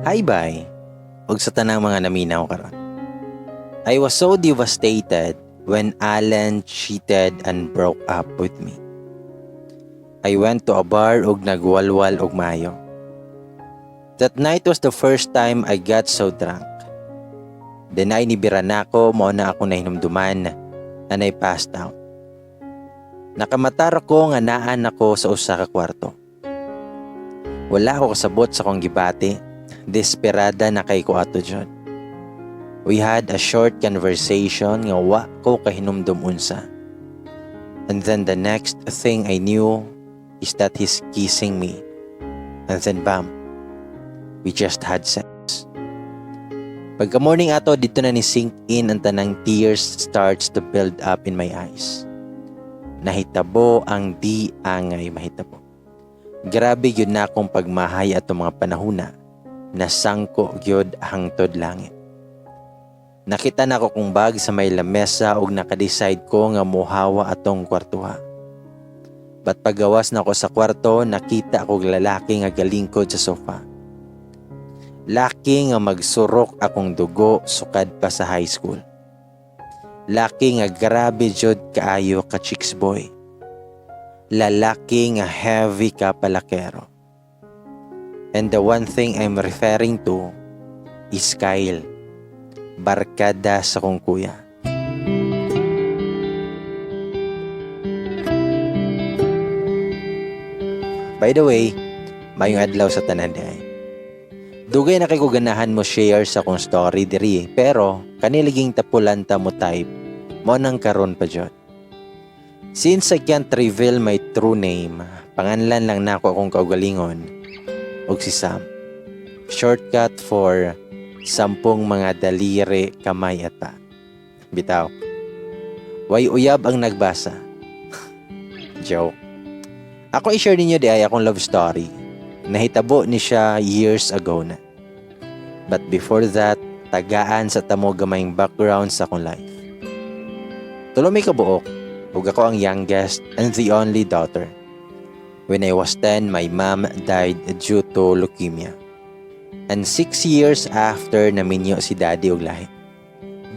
Hi, bye. Ug sa tanang mga naminaw karon. I was so devastated when Allen cheated and broke up with me. I went to a bar ug nagwalwal og maayo. That night was the first time I got so drunk. Then ay nibira nako, mao na ako nahinumduman and I passed out. Nakamatar ko nga naan ako sa usa ka kwarto. Wala ako kasabot sa akong gibati. Desperada na kay ko ato jud. We had a short conversation nga wa ko kahinumdum unsa. And then the next thing I knew is that he's kissing me. And then bam, we just had sex. Pagka morning ato, didto na ni sink in ang tanang, tears starts to build up in my eyes. Nahitabo ang di angay mahitabo. Grabe gyud na akong pagmahay ato mga panahuna. Nasangko gyud hangtod langit. Nakita nako akong bag sa may lamesa ug naka-decide ko nga muhawa atong kwartuha. But pagawas nako sa kwarto, nakita ko lalaki nga galingkod sa sofa. Laki nga magsurok akong dugo sukad pa sa high school. Laki nga grabe jud kaayo ka chicks boy. Lalaki nga heavy ka palakero. And the one thing I'm referring to is Kyle. Barkada sa kong kuya. By the way, mayong adlaw sa tanan diay. Dugay na kay ko ganahan mo share sa akong story diri, pero kaniliging tapulan ta mo type mo nang karon pa jud. Since I can't reveal my true name, panganlan lang nako akong kaugalingon og si Sam. Shortcut for 10 mga daliri, kamay at paa. Bitaw. Way uyab ang nagbasa. Joke. Ako i-share ninyo di ay akong love story. Nahitabo ni siya years ago na. But before that, tagaan sa tamo gamayng background sa akong life. Tulo mi kabuok, ug ako ang youngest and the only daughter. When I was 10, my mom died due to leukemia. And 6 years after, naminyo si daddy og lahi.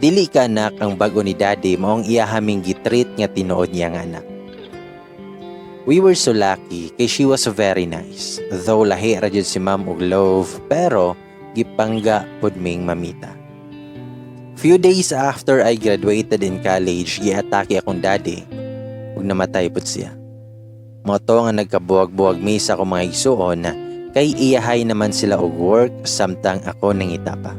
Dili ka anak ang bag-o ni daddy, maong iya haming gitreat nga tinuod niya nga anak. We were so lucky kay she was very nice. Though lahi ra jud si ma'am og love, pero gipangga pud ming mamita. Few days after I graduated in college, giatake akong daddy ug namatay pud siya. Mao to nga nagkabuwag-buwag mi sa akong mga igsuon kay iyahay naman sila og work samtang ako nangita pa.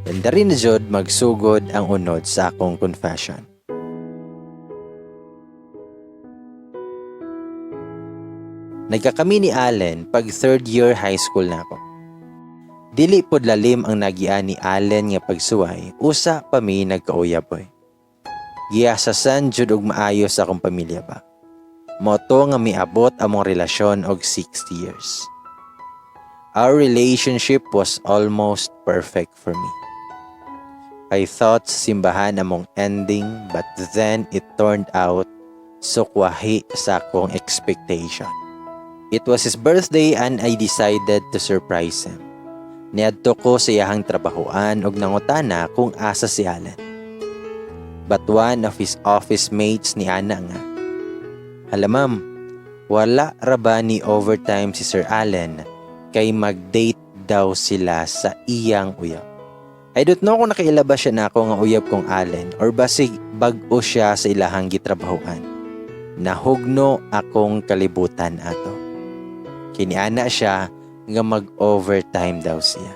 And dari na jud magsugod ang unod sa akong confession. Nagkakami ni Allen pag third year high school na ako. Dili pod lalim ang nagian ni Allen nga pagsuway, usa pa mi nagkauyab oy. Giasasan jud og maayo sa akong pamilya ba. Mao to nga miabot among relasyon og 6 years. Our relationship was almost perfect for me. I thought sa simbahan among ending, but then it turned out sukwahi sa akong expectation. It was his birthday and I decided to surprise him. Niadto ko sa iyahang trabahoan og nangutana kung asa si Allen. But one of his office mates ni ana nga, "Hala ma'am, wala ra ba ni overtime si Sir Allen kay mag-date daw sila sa iyang uyab?" I don't know kung nakaila ba siya nako nga uyab kong Allen or basig bag-o siya sa ilahang gitrabahoan. Nahugno akong kalibutan ato. Kiniana siya nga mag-overtime daw siya.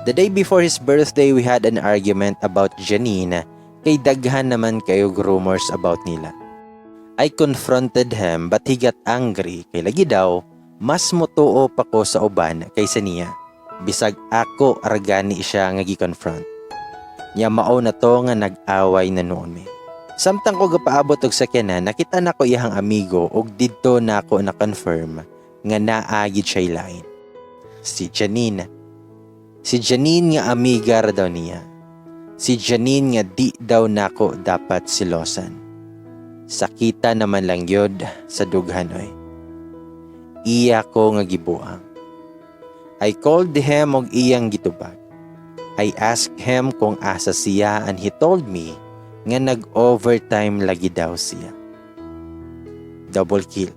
The day before his birthday, we had an argument about Janine kay daghan naman kayo rumors about nila. I confronted him but he got angry kay lagi daw mas mutuo pa ko sa uban kaysa niya. Bisag ako aragani siya nga gi-confront. Nya mao na to nga nag-away na noon mi. Samtang ko gapaabot og sakyanan, nakita nako iyahang amigo ug didto nako na-confirm nga naa gid siya lain. Si Janine. Si Janine nga amiga ra daw niya. Si Janine nga di daw nako dapat silosan. Sakita naman lang yun sa dughanoy. Iya ko nga gibuang. I called him og iyang gitubag. I asked him kung asa siya and he told me nga nag-overtime lagi daw siya. Double kill.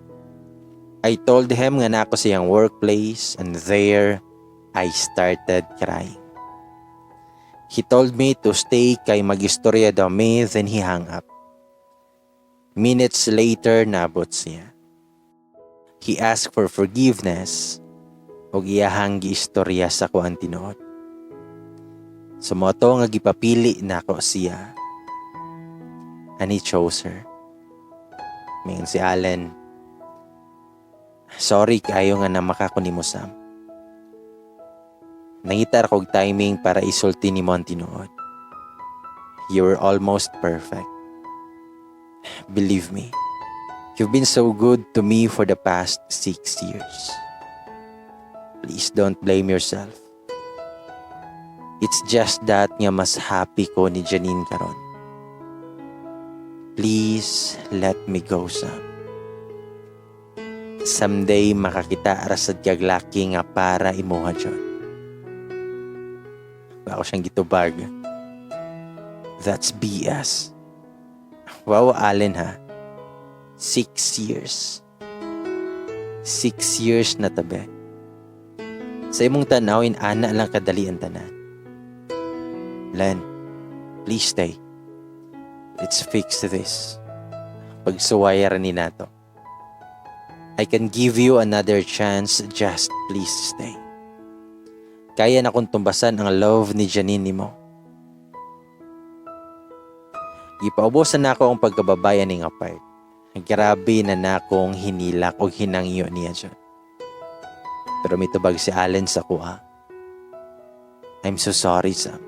I told him nga naa ko sa iyang workplace and there I started crying. He told me to stay kay magistorya daw mi, then he hung up. Minutes later, nabot siya. He asked for forgiveness ug iyahang giistorya sa ko ang tinuod. So mao to nga gipapili nako siya. And he chose her. Mingon si Allen, "Sorry kaayo nga namaka ko nimo, Sam. Nangita ra kog timing para isulti nimo ang tinuod. You were almost perfect. Believe me, you've been so good to me for the past 6 years. Please don't blame yourself. It's just that nga mas happy ko ni Janine karon. Please let me go, Sam. Someday makakita ra sad kag laki nga para imuha jud." Ako siyang gitubag, "That's BS. Wow, Allen ha. 6 years. 6 years na tabi. Sa imong tan-aw, ana lang kadali ang tanan. Len, please stay. Let's fix this. Pagsuwaya ra ni nato. I can give you another chance, just please stay. Kaya na kong tumbasan ang love ni Janine nimo." Gipaubosan nako ang pagkababae ani nga part. Grabe na nakong hinilak o hinangyo niya dyan. Pero mitubag si Allen sa akoa. "I'm so sorry, Sam.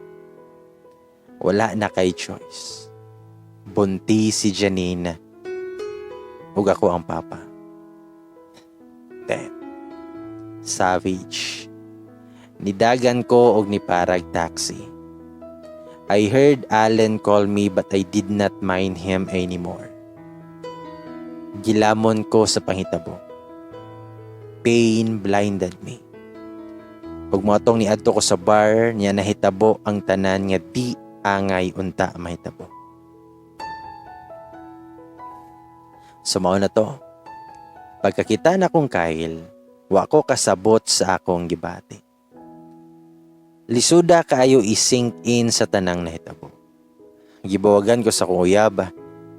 Wala na kay choice. Buntis si Janine. Ug ako ang papa." Damn. Savage. Nidagan ko og niparag taxi. I heard Allen call me but I did not mind him anymore. Gilamon ko sa panghitabo. Pain blinded me. Ug mao tong niadto ko sa bar niya, nahitabo ang tanan nga di angay unta mahitabo. So mao na to. Pagkakita na kong Kyle, wa ko kasabot sa akong gibati. Lisuda kaayo i-sink in sa tanang nahitabo. Gibuwagan ko sa akong uyab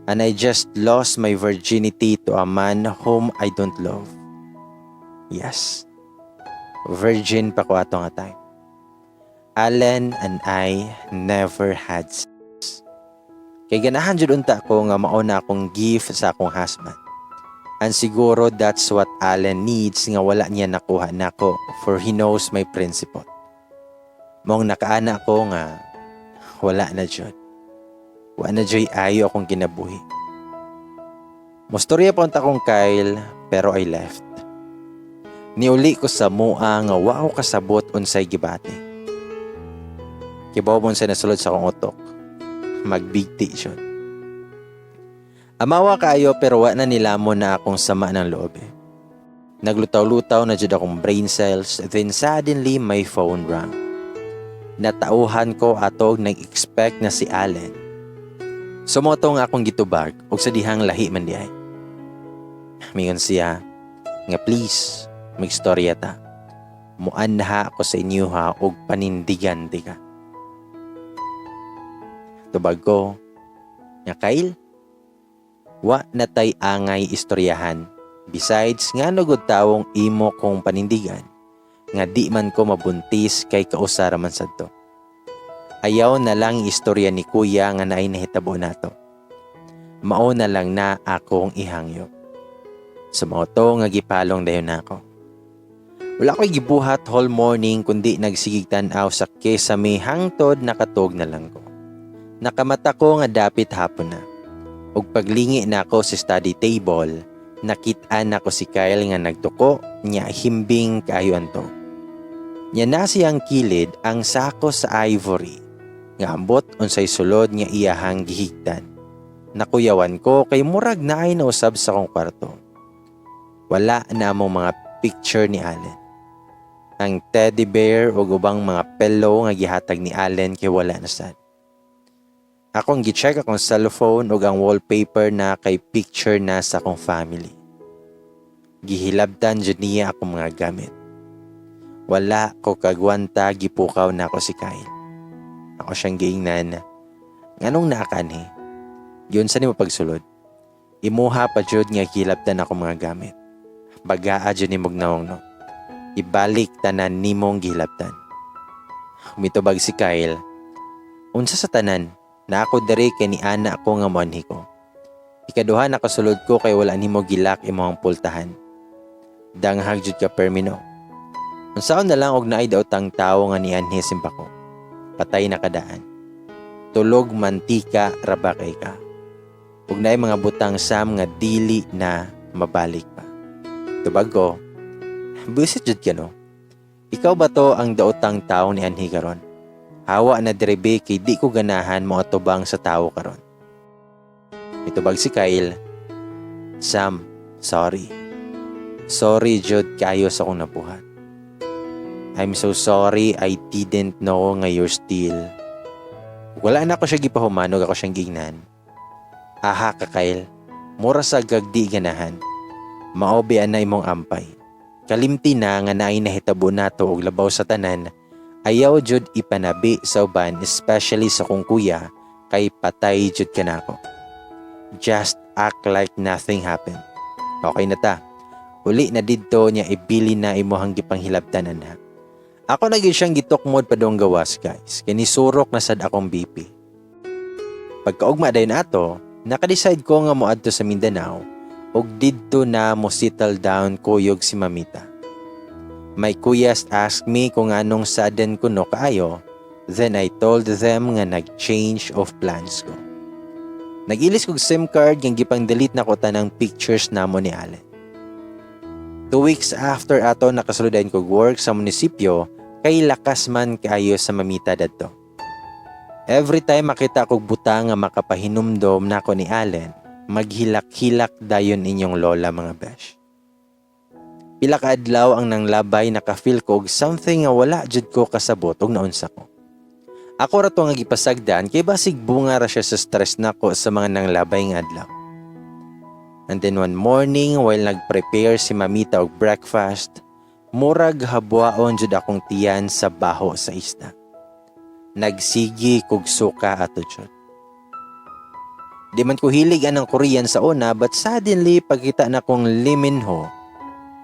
and I just lost my virginity to a man whom I don't love. Yes. Virgin pa ko ato nga time. Allen and I never had sex. Kay ganahan jud unta ko nga mao na akong gift sa akong husband. And siguro that's what Allen needs nga wala niya nakuha nako, for he knows my principle. Maong nakaana ko nga wala na jud. Wala na juy ayo akong kinabuhi. Mostorya pa unta kong Kyle, pero I left. Niuli ko sa mua nga wa ko kasabot unsay gibati. Kibaw mo sa nasulod sa akong utok. Magbigti jud. Amawa kaayo, pero wa na nilamon na akong sama ng loob eh. Naglutaw-lutaw na jud akong brain cells, then suddenly my phone rang. Natauhan ko atog nag-expect na si Allen. So mao to nga akong gitubag og sa dihang lahi man diay. Mingon siya nga please magstorya ta. Muanha ako sa inyo ha og panindigan di ka. Tubag ko nga, "Kyle, wa na tay angay istoryahan. Besides, nga gud tawong imo kong panindigan nga di man ko mabuntis kay kausa ra man sadto? Ayaw na lang istorya ni kuya nga naay nahitabo nato. Mao na lang na akong ihangyo." So mao to nga gipalong dayon nako. Wala ko'y gibuhat whole morning kundi nagsigig tan-aw sa kesame hangtod nakatog na lang ko. Nakamata ko nga dapit hapon na. Ug paglingi nako sa study table, nakit-an nako si Kyle nga nagtuko niya, himbing kaayo anto. Nya na siyang kilid ang sako sa ivory nga ambot unsay sulod nga iyahang gihigtan. Nakuyawan ko kay murag naay nausab sa akong kwarto. Wala na among mga picture ni Allen. Ang teddy bear ug ubang mga pillow nga gihatag ni Allen kay wala na sad. Akong gi-check akong cellphone ug ang wallpaper na kay picture na sa akong family. Gihilabtan jud niya akong mga gamit. Wala ko kagwanta, gipukaw na ako si Kyle. Ako siyang giingnan, "Nganong naa ka anhi? Giunsa nimo pagsulod? Imuha pa jud nga gihilabtan ako mga gamit. Bagaa jud nimog nawong, no? Ibalik tanan nimong gihilabtan." Mitubag si Kyle, "Unsa sa tanan? Naa ko diri kay ni ana ko nga moanhi ko. Ikaduha, nakasulod ko kay wala nimo gi-lock imong pultahan. Danghag jud ka permi, no. Unsaon na lang og naay daotang tawo nga nianhi simbako? Patay na ka daan. Tulog mantika ra ba kay ka. Ug naay mga butang Sam nga dili na mabalik pa." Tubag ko, "Buisit jud ka, no? Ikaw ba to ang daotang tawo ni anhi karon? Hawa na diri be kay di ko ganahan mo atubang sa tawo karon." Mitubag si Kyle, "Sam, sorry. Sorry jud kayo sa akong nabuhat. I'm so sorry, I didn't know nga you're still." Wala na ako siya gipahuman ug ako siyang gingnan, "Aha ka, Kyle. Mura sa gagdi ganahan. Mao bi ana imong ampay. Kalimti na nga naay nahitabo nato og labaw sa tanan, ayaw jud ipanabi sa uban, especially sa kong kuya, kay patay jud ka nako. Just act like nothing happened. Okay na ta. Uli na didto niya, ibili na imuhang gipanghilabtan anha." Ako na gyud siyang gitukmod padong gawas, guys. Kay nisurok na sad akong BP. Pagkaugma dayon ato, naka-decide ko nga moadto sa Mindanao ug didto na mo settle down kuyog si Mamita. My kuyas asked me kung anong sudden kuno kaayo, then I told them nga nag-change of plans ko. Nag-ilis kog SIM card nga gipang delete na ko tanang pictures namo ni Allen. 2 weeks after ato, nakasulod kog work sa munisipyo kay lakas man kaayo sa mamita dadto. Every time makita kog butang nga makapahinumdom nako ni Allen, maghilak-hilak dayon inyong lola, mga besh. Pila ka adlaw ang nanglabay, naka-feel ko og something nga wala jud ko kasabot og naunsa ko. Ako ra to nga gipasagdan kay basig bunga ra siya sa stress nako sa mga nanglabay nga adlaw. And then one morning, while nag-prepare si Mamita og breakfast, murag habwaon jud akong tiyan sa baho sa isda. Nagsigi kog suka ato jud. Di man ko hilig anang Korean sa una, but suddenly pagkita na kong Lee Min Ho,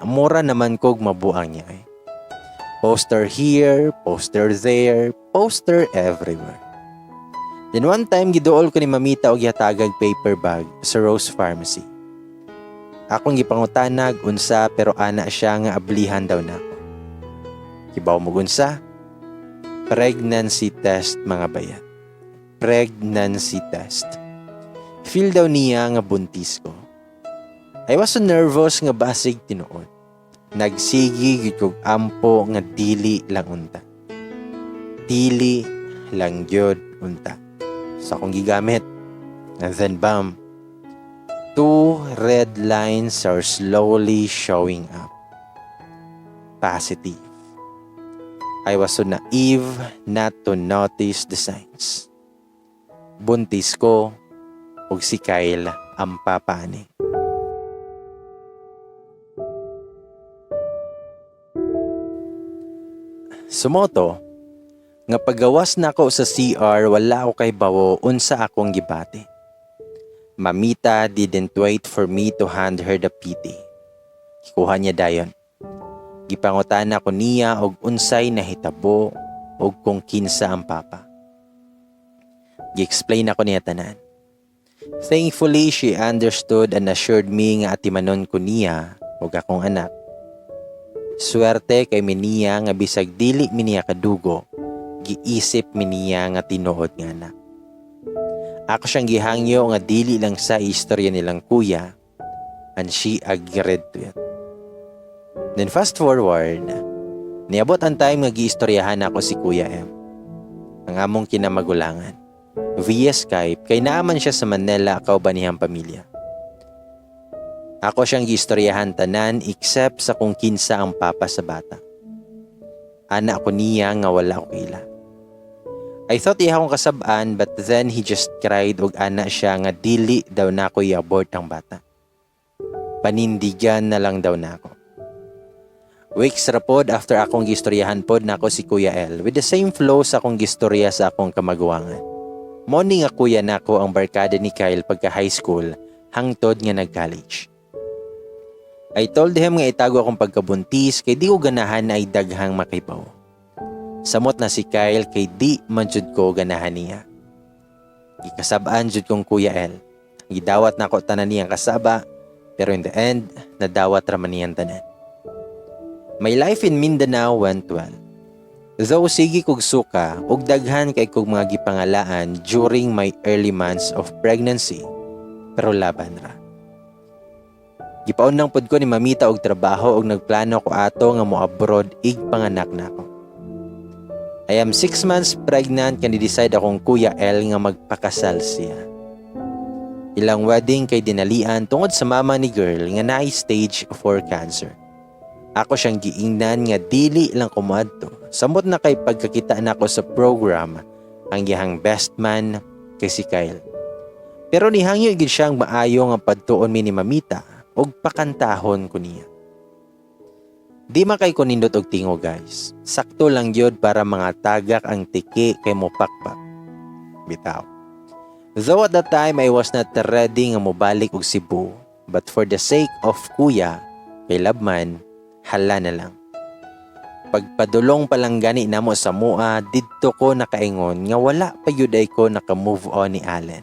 mura naman kog mabuang niya eh. Poster here, poster there, poster everywhere. Then one time, giduol ko ni Mamita og gihatagag paper bag sa Rose Pharmacy. Akong gipangutanag unsa, pero ana siya nga ablihan daw nako. Kibaw mo unsa? Pregnancy test, mga bayat. Pregnancy test. Feel daw niya nga buntis ko. I was so nervous nga basig tinuod. Nagsigi gyud kog ampo nga dili lang unta. Dili lang gyud unta. Sa akong gigamit. And then bam. Two red lines are slowly showing up. Positive. I was so naive not to notice the signs. Buntis ko ug si Kyle ang papa ani. Sumoto, nga pagawas nako sa CR, wala ako kahibawo unsa akong gibati. Mamita didn't wait for me to hand her the PT. Gikuha niya dayon. Gipangutana ko niya og unsay nahitabo og kung kinsa ang papa. Gi-explain ako niya tanan. Thankfully, she understood and assured me nga atimanon ko niya ug akong anak. Swerte kay mi niya nga bisag dili mi niya kadugo, giisip mi niya nga tinuod nga anak. Ako siyang gihangyo nga dili lang sa istorya nilang kuya, and she agreed to it. Then fast forward, niabot ang time nga giistoryahan ako si Kuya M, ang among kinamagulangan, via Skype kay naaman siya sa Manila kauban niyang pamilya. Ako siyang giistoryahan tanan except sa kung kinsa ang papa sa bata. Ana ko niya nga wala ko kaila. I thought iya akong kasab-an, but then he just cried og ana siya nga dili daw nako i-abort ang bata. Panindigan na lang daw nako. Weeks ra pod after akong gistoryahan pod nako si Kuya L with the same flow sa akong gistorya sa akong kamaguwangan. Mao ni nga kuya nako ang barkada ni Kyle pagka high school hangtod nga nag-college. I told him nga itago akong pagkabuntis kay di ko ganahan na ay daghang makibaw. Samot na si Kyle kay di man jud ko ganahan niya. Gikasab-an jud kong Kuya L. Gidawat nako tanan niyang kasaba, pero in the end, nadawat ra man niyang tanan. My life in Mindanao went well. Though sige kog suka ug daghan kay kog mga gipangalaan during my early months of pregnancy, pero laban ra. Gipaundang pod ko ni Mamita og trabaho ug nagplano ko ato nga mo-abroad ig panganak nako. I am 6 months pregnant kan decide akong Kuya L nga magpakasal siya. Ilang wedding kay dinalian tungod sa mama ni girl nga naay stage 4 cancer. Ako siyang giingnan nga dili lang ko moadto. Samot na kay pagkakita nako sa program ang iyahang best man kay si Kyle. Pero nihangyo gid siyang maayo nga padtuon mi ni Mamita ug pakantahon ko niya. Di man kay ko nindot og tingog, guys. Sakto lang gyud para mga tagak ang tiki kay mopakpak. Bitaw. Though at that time I was not ready nga mobalik og Cebu, but for the sake of kuya, kay love man, hala na lang. Pagpadulong pa lang gani namo sa mua, didto ko nakaingon nga wala pa yun ay ko naka-move on ni Allen.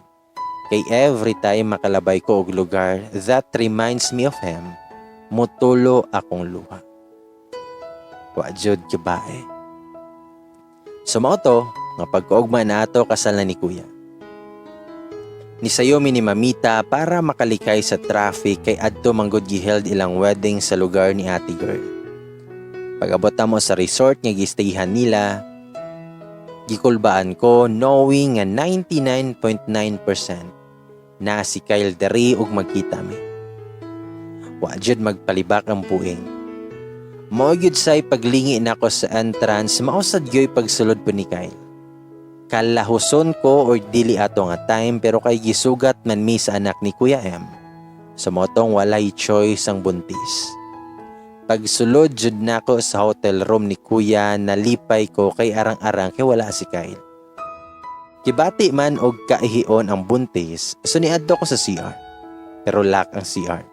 Kay every time makalabay ko og lugar that reminds me of him, mutulo akong luha. Wa jud kabae. So mao to, nga pagkaugma na ato kasal na ni kuya. Nisayo mi ni Mamita para makalikay sa traffic kay adto manggod giheld ilang wedding sa lugar ni ate girl. Pag-abot mo sa resort nga gistayhan nila, gikulbaan ko knowing nga 99.9% na si Kyle diri ug magkita mi. Wa jud magpalibak ang puing. Mao gyud say paglingi nako sa entrance, mao sad gyoy pagsulod po ni Kyle. Kalahuson ko or dili ato nga time, pero kay gisugat man mi sa anak ni Kuya M. So mao tong walay choice ang buntis. Pagsulod jud nako sa hotel room ni Kuya, nalipay ko kay arang-arang kay wala si Kyle. Kibati man og kaihion ang buntis, so niadto ko sa CR. Pero lock ang CR.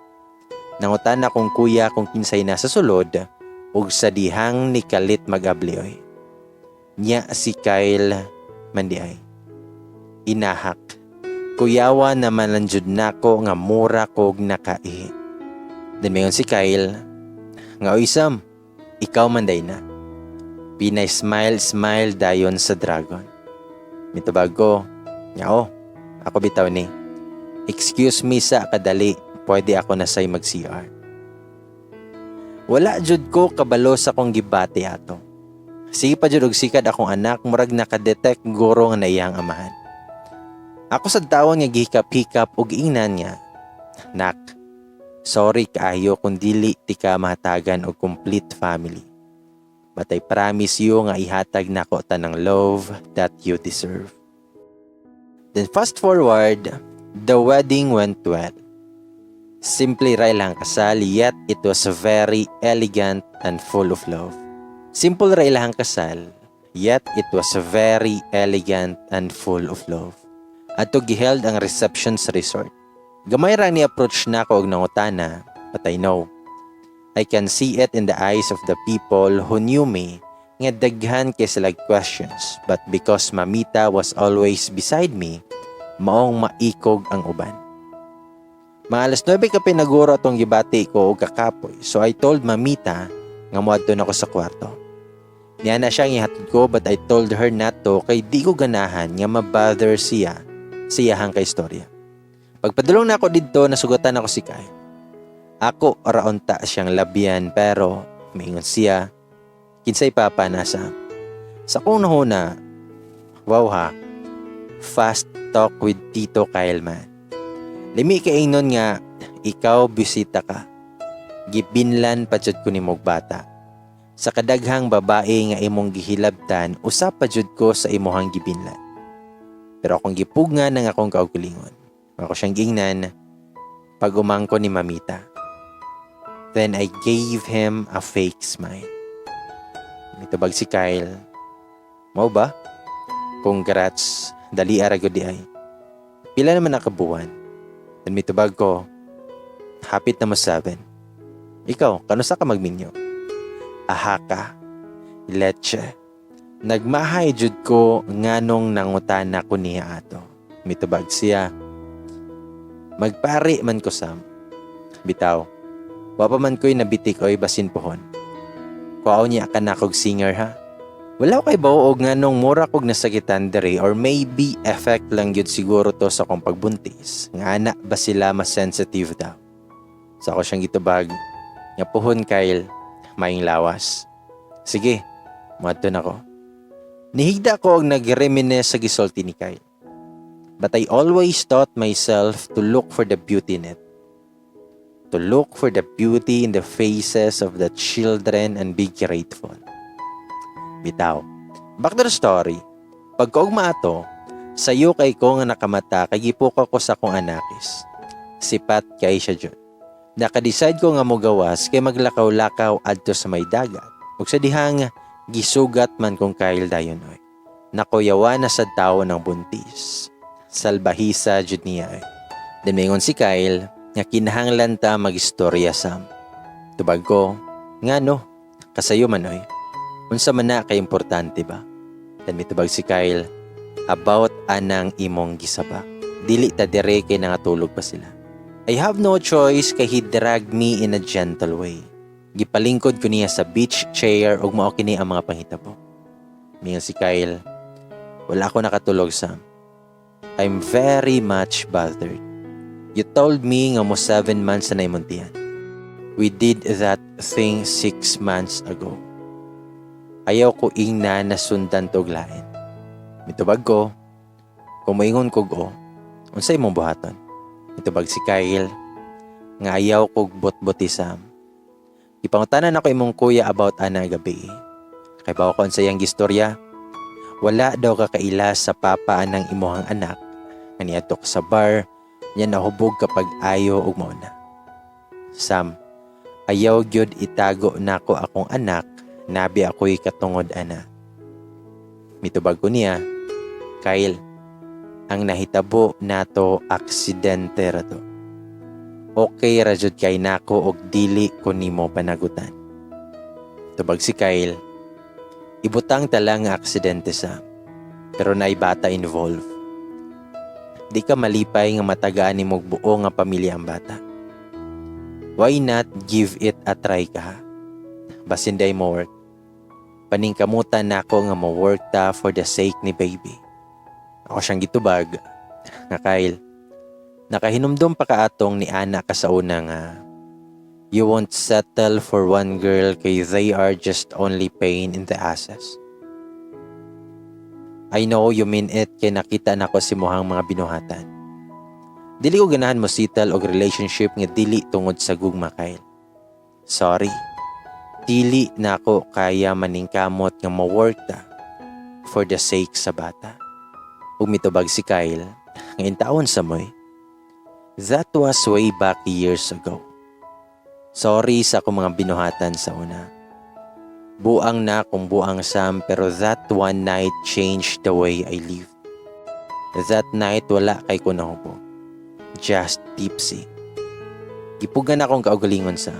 Nangutan akong kuya kung kinsay nasa sulod ug sa dihang nikalit mag-ablioy. Nya si Kyle man diay. Inahak. Kuyawa naman lang jud nako nga mura kog nakaihi. Then mayon si Kyle nga, "Oy Sam, ikaw man day na." Pinay smile smile dayon sa dragon. Mitubag ko, nga oh, ako bitaw ni. Excuse me sa kadali, pwede ako na say mag-CR. Wala jud ko kabalo sa akong gibati ato. Sige pa jud og sikad akong anak, murag nakadetect guro nga naiyang amahan. Ako sa tawon nga gihikap-hikap og ingnan nga, "Nak, sorry kaayo kung dili tika mahatagan og complete family. But I promise you nga ihatag nako tanang love that you deserve." Then fast forward, the wedding went well. Simple ra ilang kasal, yet it was very elegant and full of love. Simple ra ilang kasal, yet it was very elegant and full of love. Ato giheld ang reception sa resort. Gamay ra ni approach nako og nangutana, but I know. I can see it in the eyes of the people who knew me nga daghan kay sila questions, but because Mamita was always beside me, maong maikog ang uban. Mga alas 9 ka pinaguro atong gibati ko og kakapoy, so I told Mamita nga moadto na ko sa kwarto. Niya na siyang ihatod ko, but I told her not to kay di ko ganahan nga mabother siya sa iyahang kaistorya. Pagpadulong na ako didto, nasugatan ako si Kyle. Ako ra unta siyang labyan, pero maingon siya, "Kinsay papa na sa?" Sa kong nahuna, wow ha, fast talk with Tito Kyle man. Lami kay ingnon nga, "Ikaw bisita ka. Gibinlan pa jud ko ni mog bata. Sa kadaghang babae nga imong gihilabtan, usa pa jud ko sa imuhang gibinlan. Pero akong gipugngan ang akong kaugalingon. Ako siyang giingnan, pag-umangkon ni Mamita. Then I gave him a fake smile. Mitubag si Kyle, "Mao ba? Congrats, dali ra gud diay. Pila naman na ka buwan?" Then mitubag ko, "Hapit na mo 7. Ikaw, kanusa ka magminyo?" Aha ka. Leche. Nagmahay jud ko nganong nangutana ko niya ato. Mitubag siya, "Magpari man ko, Sam." Bitaw. Wa pa man ko'y nabitik oy, basin pohon. Kuhaon niya ka na kog singer ha. Wala ko kaybawo og nganong mura kog nasakitan diri or maybe effect lang gyud siguro to sa akong pagbuntis. Nga ana ba sila mas sensitive daw. So ako siyang gitubag nga, "Puhon, Kyle, maayong lawas. Sige, muadto na ko." Nihigda ko og nag-reminisce sa gisulti ni Kyle. But I always taught myself to look for the beauty in it. To look for the beauty in the faces of the children and be grateful. Bitaw. Back to the story. Pagkaugma ato, sayo kay ko nga nakamata kay gipukaw ko sa akong anakis. Sipat kay siya jud. Naka-decide ko nga mogawas kay maglakaw-lakaw adto sa may dagat. Ug sa dihang gisugat man kong Kyle dayon oy. Nakuyawan na sa tao ng buntis. Salbahisa jud niya oy. Then mingon si Kyle nga kinahanglan ta magistorya, Sam. Tubag ko, "Ngano? Kasayo man oy. Unsa man na kay importante ba?" Then mitubag si Kyle, "About anang imong gisaba. Dili ta dire kay nangatulog pa sila." I have no choice kay he dragged me in a gentle way. Gipalingkod ko niya sa beach chair ug mao kini ang mga panghitabo. Mingon si Kyle, "Wala ko nakatulog, Sam. I'm very much bothered. You told me nga mo 7 months na imong tiyan. We did that thing 6 months ago. Ayaw ko ingna na sundan tog lain." Mitubag ko, "Kung moingon kog o, unsay imong buhaton?" Mitubag si Kyle nga, "Ayaw kog bot-boti, Sam. Gipangutanan ako imong kuya about ana gabi. Kay bawo ko sa iyang gistorya. Wala daw ka kaila sa papa anang imuhang anak. Nga niadto ka sa bar, nya nahubog kapag ayo og mao na. Sam, ayaw gyud itago nako akong anak, nabi ako'y katungod ana." Mitubag ko niya, "Kyle, ang nahitabo nato aksidente ra to. Okay ra jud kay nako og dili ko nimo panagutan." Tubag si Kyle, "Ibutang ta lang nga aksidente sa, pero naay bata involved. Di ka malipay nga matagaan nimo og buo nga pamilya ang bata. Why not give it a try ka ha? Basin diay mo work. Paningkamutan nako nga mo work ta for the sake ni baby." Ako siyang gitubag nga, "Kyle, nakahinumdum pa ka atong ni ana ka sa una nga you won't settle for one girl kay they are just only pain in the asses. I know you mean it kay nakita nako sa imuhang mga binuhatan. Dili ko ganahan mo settle og relationship nga dili tungod sa gugma, Kyle. Sorry. Dili nako kaya maningkamot nga mo-work ta for the sake sa bata." Ug mitubag si Kyle nga, "Intaon sa moy. That was way back years ago. Sorry sa akong mga binuhatan sa una. Buang na kung buang, Sam, pero that one night changed the way I lived. That night wala kay ko nahubog. Just tipsy. Gipugngan akong kaugalingon, Sam.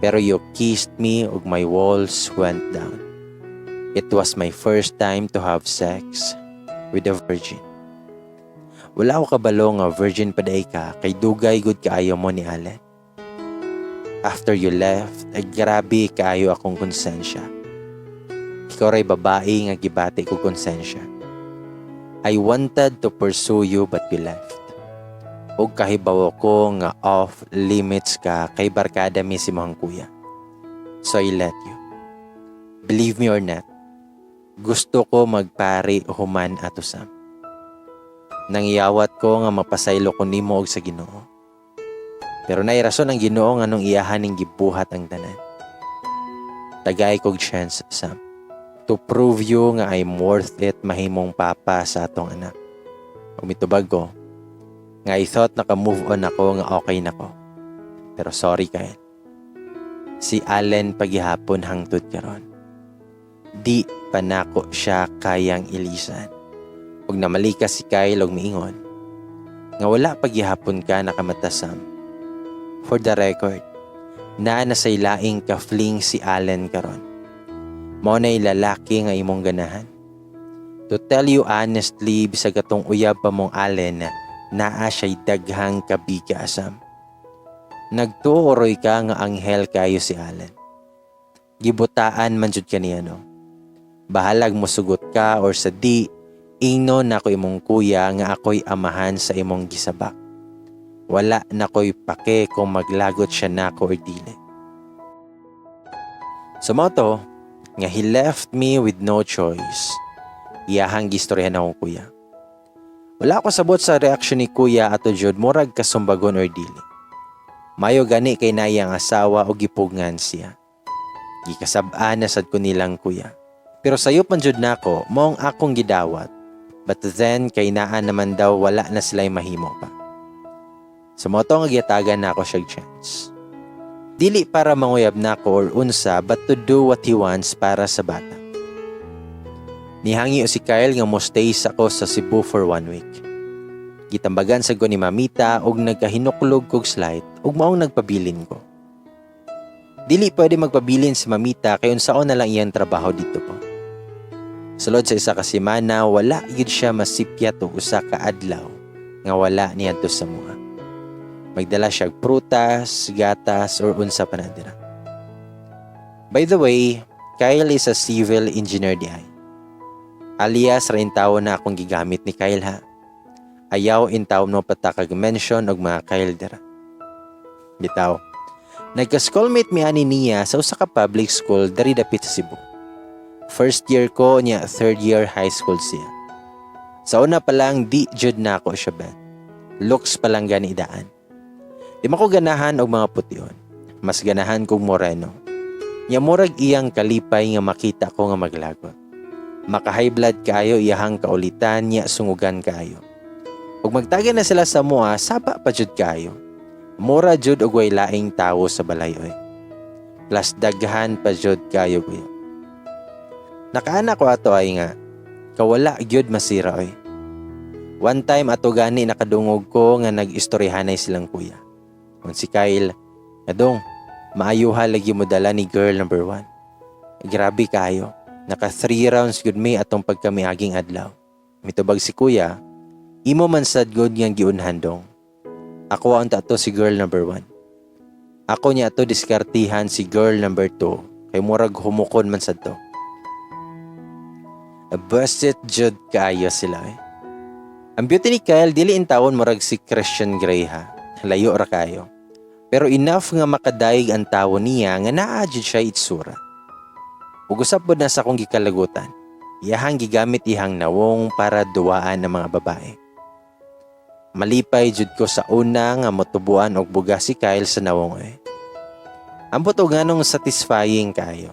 Pero you kissed me ug my walls went down. It was my first time to have sex with a virgin. Wala ko kabalo nga virgin pa diay ka kay dugay gud kaayo mo ni Allen. After you left, ay grabe kaayo akong konsensya. Ikaw ray babae nga gibati ko konsensya. I wanted to pursue you but you left. Ug kahibawo ko nga off limits ka kay barkada mi sa imong kuya. So I let you. Believe me or not, gusto ko magpari human ato, Sam. Nangyawat ko nga mapasaylo ko nimo og sa Ginoo. Pero naay rason ang Ginoo nganong iyahan ning gibuhat ang tanan." Tagay kog chance, Sam. To prove you nga I'm worth it mahimong papa sa atong anak. Ug mitubag ko nga I thought naka-move on ako, nga okay na ko. Pero sorry, Kyle. Si Allen pagihapon hangtod karon. Di pa nako siya kayang ilisan. Ug namalikas si Kyle og miingon nga wala pagihapon ka nakamata, Sam. For the record, naa na say laing ka-fling si Allen karon. Mao na'y lalaki nga imong ganahan. To tell you honestly, bisag atong uyab pa mong Allen, naa siya'y daghang kabiga, Sam. Nagtuoroy ka nga anghel kayo si Allen. Gibutaan man jud ka niya, no? Bahalag mo sugot ka or sa di, ingno na ko imong kuya nga ako'y amahan sa imong gisabak. Wala na ko'y pake kung maglagot siya nako or dili. So mao to, nga he left me with no choice. Iyahang gistoryahan akong kuya. Wala ko sabot sa reaksyon ni kuya ato jud, murag kasumbagon or dili. Mayo gani kay naay asawa o gipugngan siya. Gikasab-an na sad ko nilang kuya. Pero sayop man jud nako maong akong gidawat. But then kay naa naman daw, wala na sila'y mahimo pa. So mao to nga gihatagan nako siya chance. Dili para manguyab nako or unsa, but to do what he wants para sa bata. Nihangyo si Kyle nga mo stay sa ko sa Cebu for one week. Gitambagan sa ko ni Mamita og nagkahinuklog kog slight ug maong nagpabilin ko. Dili pwede magpabilin si Mamita kay unsaon na lang iyang trabaho dito po. Sulod sa isa ka semana, wala gyud siya masipyat og usa ka adlaw nga wala niadto sa amoa. Magdala siya og prutas, gatas or unsa pa na dira. By the way, Kyle is a civil engineer diay. Alias ra tawo na akong gigamit ni Kyle ha. Ayaw intaw no patakag mention og mga Kyle dira. Bitaw. Nagka-schoolmate mi ani niya sa usa ka public school diri dapit sa Cebu. First year ko niya, third year high school siya. Sa una pa lang, di jud na ako siya bet. Looks pa lang gani daan. Di man ko ganahan og mga pution. Mas ganahan kog moreno. Nya murag iyang kalipay nga makita ko nga maglagot. Maka-high blood kaayo iyahang kaulitan niya, sungugan kaayo. Ug magtaga na sila sa mua, saba pa jud kaayo. Mura jud og way laing tawo sa balay oy. Plus daghan pa jud kaayo kuya. Nakaana ko ato ay nga kawala gyud masira oy. One time ato gani, nakadungog ko nga nag-istoryahanay silang kuya. Kung si Kyle, "Adong, maayuha lagi mo dala ni girl number one. Grabe kayo. Naka three rounds gud mi atong pagkamiaging adlaw." Mitubag si kuya, "Imo man sad gud nga giunhan, dong. Ako ang tato si girl number one. Ako niya ato diskartihan si girl number two kay murag humukon man sad to." Busted jud kaayo sila eh. Ang beauty ni Kyle, dili intawon murag si Christian Grey ha. Layo ra kayo. Pero enough nga makadayeg ang tawo niya nga naa jud siya itsura. Ug usap pod na sa akong gikalagutan. Iyahang gigamit ihang nawong para duwaan ang mga babae. Malipay jud ko sa una nga motubuan og buga si Kyle sa nawong eh. Ambot og nganong satisfying kayo.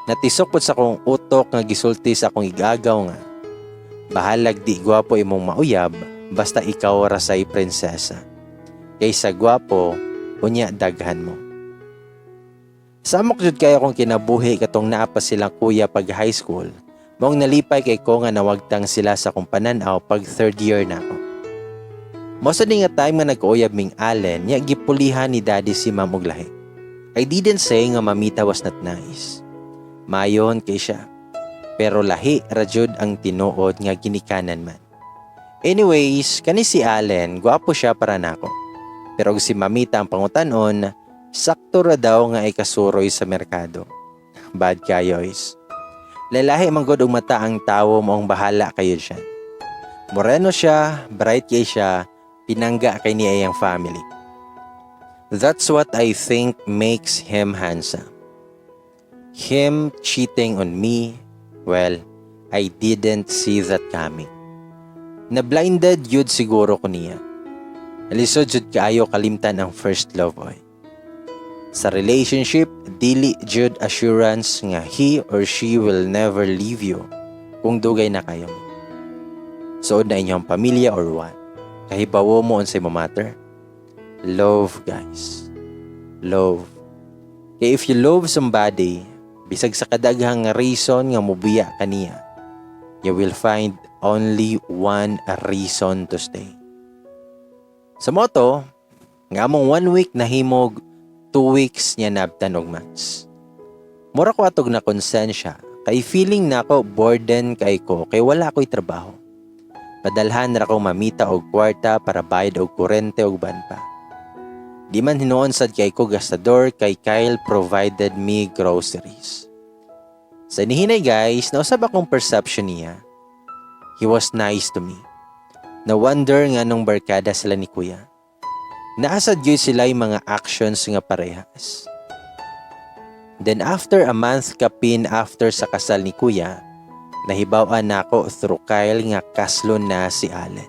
Natisok pod sa akong utok nga gisulti sa akong igagaw nga bahalag di gwapo imong mauyab, basta ikaw ra say prinsesa. Kaysa gwapo, unya daghan mo. Samok jud kayo akong kinabuhi katong naa pa silang kuya pag high school. Maong nalipay kay ko nga nawagtang sila sa akong pananaw pag third year na ako. Mao sad ni nga time nga nagkauyab ming Allen, nya gipulihan ni daddy si ma'am og lahi. I didn't say nga mamita was not nice. Mayon kay siya. Pero lahi ra jud ang tinuod nga ginikanan man. Anyways, kani si Allen, gwapo siya para nako. Pero og si mamita ang pangutan-on, sakto ra daw nga ikasuroy sa merkado. Bad kayo is. Lalahi man gud og mata ang tawo, maong bahala kayo siya. Moreno siya, bright kay siya, pinangga kay niya iyang family. That's what I think makes him handsome. Him cheating on me, well, I didn't see that coming. Na blinded yun siguro ko niya. Lisod jud kaayo kalimtan ang first love oy. Sa relationship, dili jud assurance nga he or she will never leave you kung dugay na kayo mo. Suod na inyong pamilya or what. Kahibawo mo unsay mo matter? Love, guys. Love. Kay if you love somebody, bisag sa kadaghang reason nga mubiya kaniya, you will find only one reason to stay. Sa mao to, nga among one week nahimog 2 weeks niya nabtan og months. Mura ko atog na konsensya kay feeling nako burden kay ko kay wala ko'y trabaho. Padalhan ra ko mamita og kwarta para bayad og kurente og uban pa. Di man hinuon sad kay ko gastador kay Kyle provided me groceries. Sa inihinay, guys, nausab akong perception niya. He was nice to me. Na wonder nga nung barkada sila ni kuya. Naa sad gyud sila yung mga actions nga parehas. Then after a month kapin after sa kasal ni kuya, nahibaw-an nako through Kyle nga kaslon na si Allen.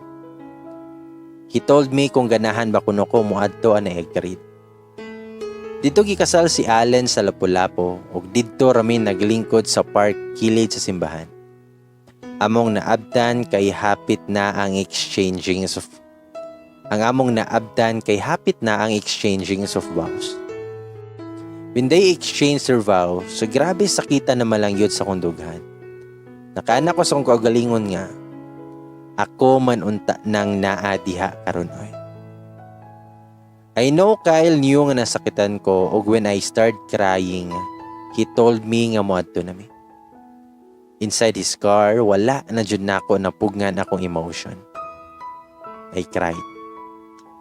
He told me kung ganahan ba kuno ko moadto and I agreed. Didto gikasal si Allen sa Lapu-Lapu ug didto rami naglingkod sa park kilid sa simbahan. Among naabtan kay hapit na ang exchanging of Ang among naabtan kay hapit na ang exchanging of vows. When they exchanged their vows, so grabe sakita na malangyod sa kong dughan. Nakaana ko sa kong kaugalingon nga, ako man unta nang naa diha karon oy. I know Kyle knew nga nasakitan ko ug when I start crying, he told me nga moadto na mi. Inside his car, wala na jud nako napugngan akong emotion. I cried.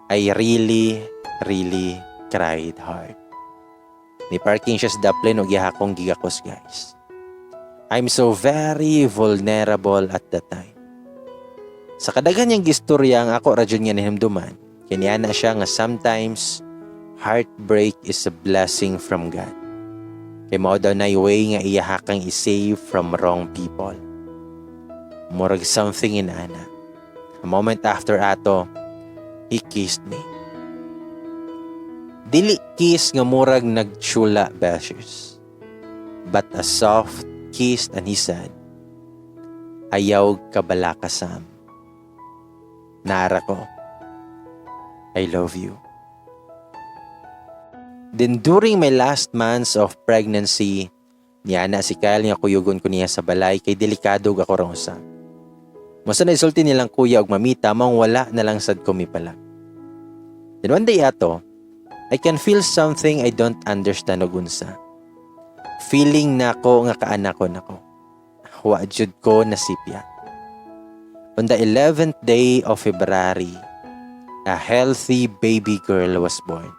I really, really cried hard. Ni parking siya sa daplin ug iya akong gigakos, guys. I'm so very vulnerable at that time. Sa kadaghan niyang gistorya ang ako ra jud nga nahinumduman, kay na siya nga sometimes heartbreak is a blessing from God. Kay mao daw na way nga iya kang i-save from wrong people. Murag something in ana. A moment after ato, he kissed me. Dili kiss nga murag nagchula, beshes. But a soft kiss, and he said, "Ayaw kabalaka, Sam." Nara ko, "I love you." Then during my last months of pregnancy, niana si Kyle nga kuyugon ko niya sa balay kay delikado ako ra usa. Mosa na isulti nilang kuya og mamita maong wala na lang sad ko mipala. Then one day ato, I can feel something I don't understand og unsa. Feeling nako nga kaanak ko nako. Wa jud ko nasipya. On the 11th day of February, a healthy baby girl was born.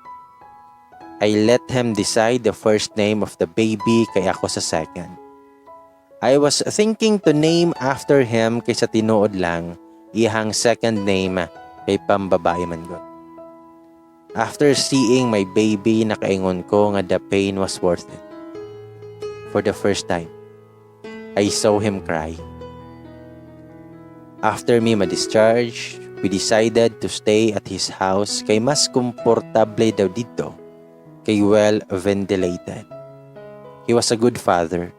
I let him decide the first name of the baby kay ako sa second. I was thinking to name after him kay sa tinuod lang, iyang second name kay pambabae man gud. After seeing my baby, nakaingon ko nga the pain was worth it. For the first time, I saw him cry. After me ma-discharge, we decided to stay at his house kay mas komportable daw didto, kay well ventilated. He was a good father.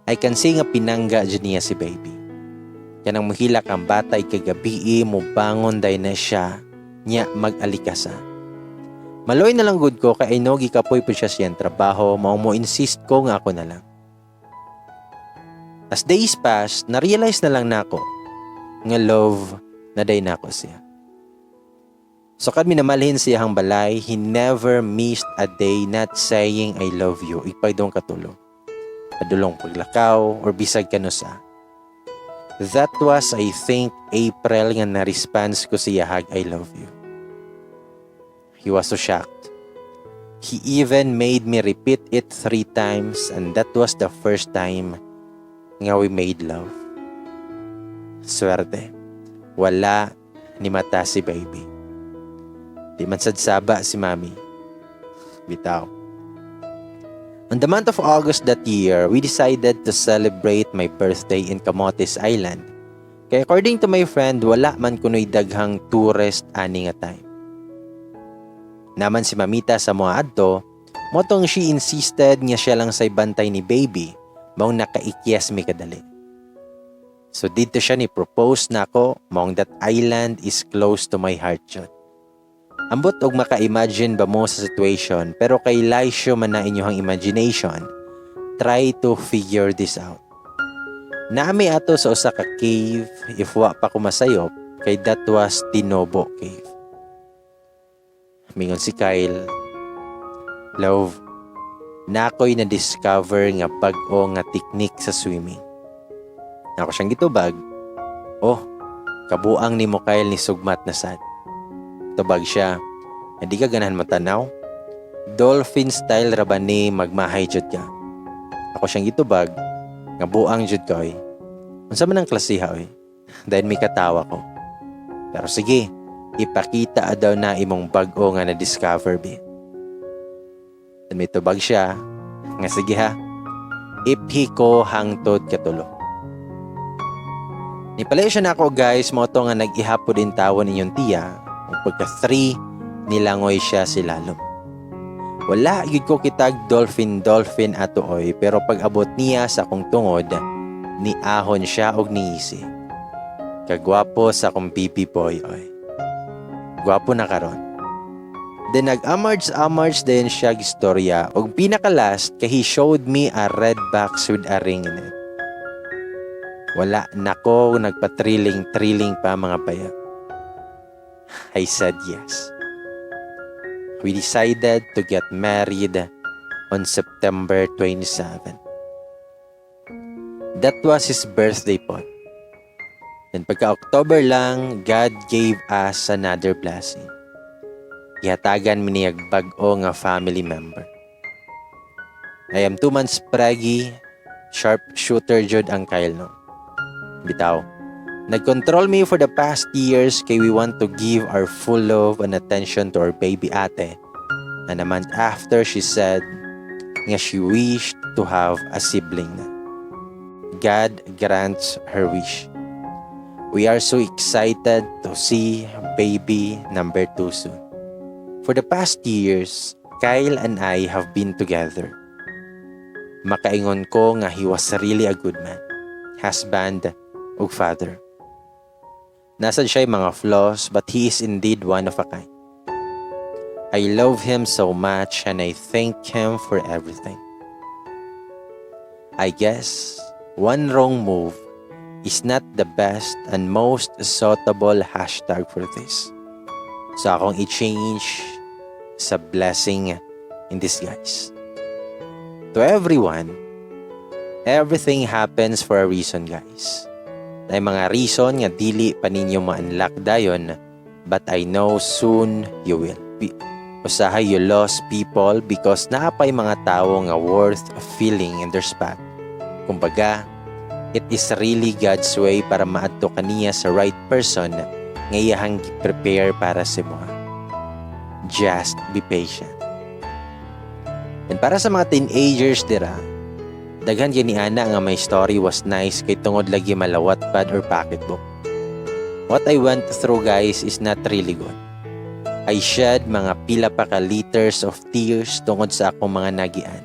I can say nga pinangga jud niya si baby. Kanang muhilak ang bata kagabii, mubangon day na siya niya mag-alikasa. Maluoy na lang gud ko kay I know gikapoy po siya siyang trabaho, mao mo insist ko nga ako na lang. As days passed, na-realize na lang nako nga love na day nako siya. So kad minamalhin siya ang balay, he never missed a day not saying "I love you" ipay dong katulog. Padulong paglakaw or bisag kanusa. That was, I think, April nga na-response ko siya hag "I love you." He was so shocked. He even made me repeat it three times, and that was the first time nga we made love. Swerte. Wala ni mata si baby. Di man sad saba si mami. Bitaw. On the month of August that year, we decided to celebrate my birthday in Camotes Island. Kaya according to my friend, wala man kuno'y daghang tourist ani nga time. Naman si mamita sa mga adto, Mao tong she insisted nga siya lang say bantay ni baby, maong nakaikyas mi kadali. So didto siya ni propose nako, maong that island is close to my heart jud. Ambot og maka-imagine ba mo sa situation, pero kay laisyo man na inyong imagination, try to figure this out. Naa mi ato sa usa ka cave, if wa pa ko masayop, kay that was Tinobo Cave. Mingon si Kyle, "Love, naa ko'y na-discover nga bag-o nga technique sa swimming." Ako siyang gitubag, "Oh, kabuang nimo, Kyle, ni sugmat na sad." Tubag siya, "Hindi ka ganahan matanaw? Dolphin style ra ba ni, magmahay jud ka?" Ako siyang gitubag, nga buang jud ka oy. Unsa man ang klasiha oy? Dahil may katawa ko. "Pero sige, ipakita daw na imong bag-o nga na-discover bi." Then may tubag siya, nga sige ha, iphi ko hangtod katulo. Nipalayo siya nako, guys, mao to nga nag-ihap pod intawon inyong tiya, ug pagka 3 nilangoy siya sa ilalom. Wala gyud ko kitag dolphin dolphin ato oy, pero pag abot niya sa akong tungod, niahon siya og niisi. Kagwapo sa akong baby boy oy. Gwapo na karon. Then nag-amarge amarge din siya istorya ug pinaka last kay he showed me a red box with a ring in it. Wala nako nagpa-thrilling-thrilling pa, mga bayab. I said yes. We decided to get married on September 27. That was his birthday po. Then pagka October lang, God gave us another blessing. Gihatagan mi niyag bag-o nga family member. I am 2 months preggy, sharp shooter jud ang Kyle no. Bitaw. Nag-control me for the past years kay we want to give our full love and attention to our baby ate. And a month after, she said nga she wished to have a sibling na. God grants her wish. We are so excited to see baby number 2 soon. For the past years, Kyle and I have been together. Makaingon ko nga he was really a good man, husband, ug father. Naa sad siya mga flaws, but he is indeed one of a kind. I love him so much and I thank him for everything. I guess one wrong move is not the best and most suitable hashtag for this. So akong i-change sa blessing in disguise. To everyone, everything happens for a reason, guys. May mga reason nga dili pa ninyo ma-unlock dayon, but I know soon you will. Usahay you lost people because naa pay mga tawo nga worth feeling in their spot. Kumbaga, it is really God's way para maadto kaniya sa right person nga iyahang prepare para sa imoha. Just be patient. And para sa mga teenagers dira, daghan gani ana nga my story was nice kay tungod lagi mala Wattpad or pocketbook. What I went through, guys, is not really good. I shed mga pila pa ka liters of tears tungod sa akong mga nagian.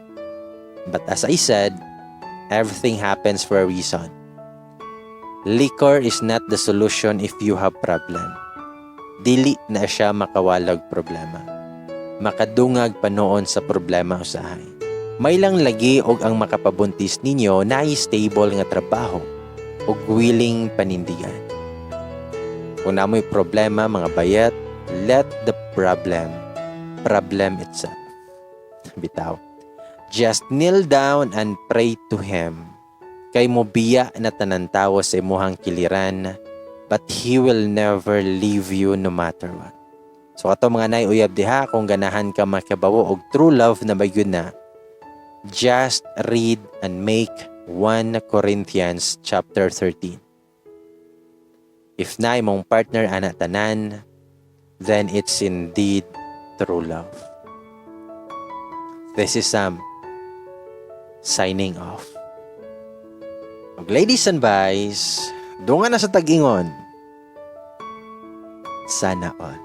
But as I said, everything happens for a reason. Liquor is not the solution if you have problem. Dili na siya makawalag problema. Makadungag pa noon sa problema usahay. May lang lagi og ang makapabuntis ninyo na stable nga trabaho ug willing panindigan. Kung naa moy problema, mga bayat, let the problem problem itself. Bitaw. Just kneel down and pray to Him. Kay mo biya na tanan tawo sa imuhang kiliran, but He will never leave you no matter what. So ato mga nay uyab diha, kung ganahan ka makabawo og true love na ba yun na, just read and make 1 Corinthians chapter 13. If na imong partner ana tanan, then it's indeed true love. This is Sam signing off. Og ladies and boys, dunga na sa tag-ingon. Sana all.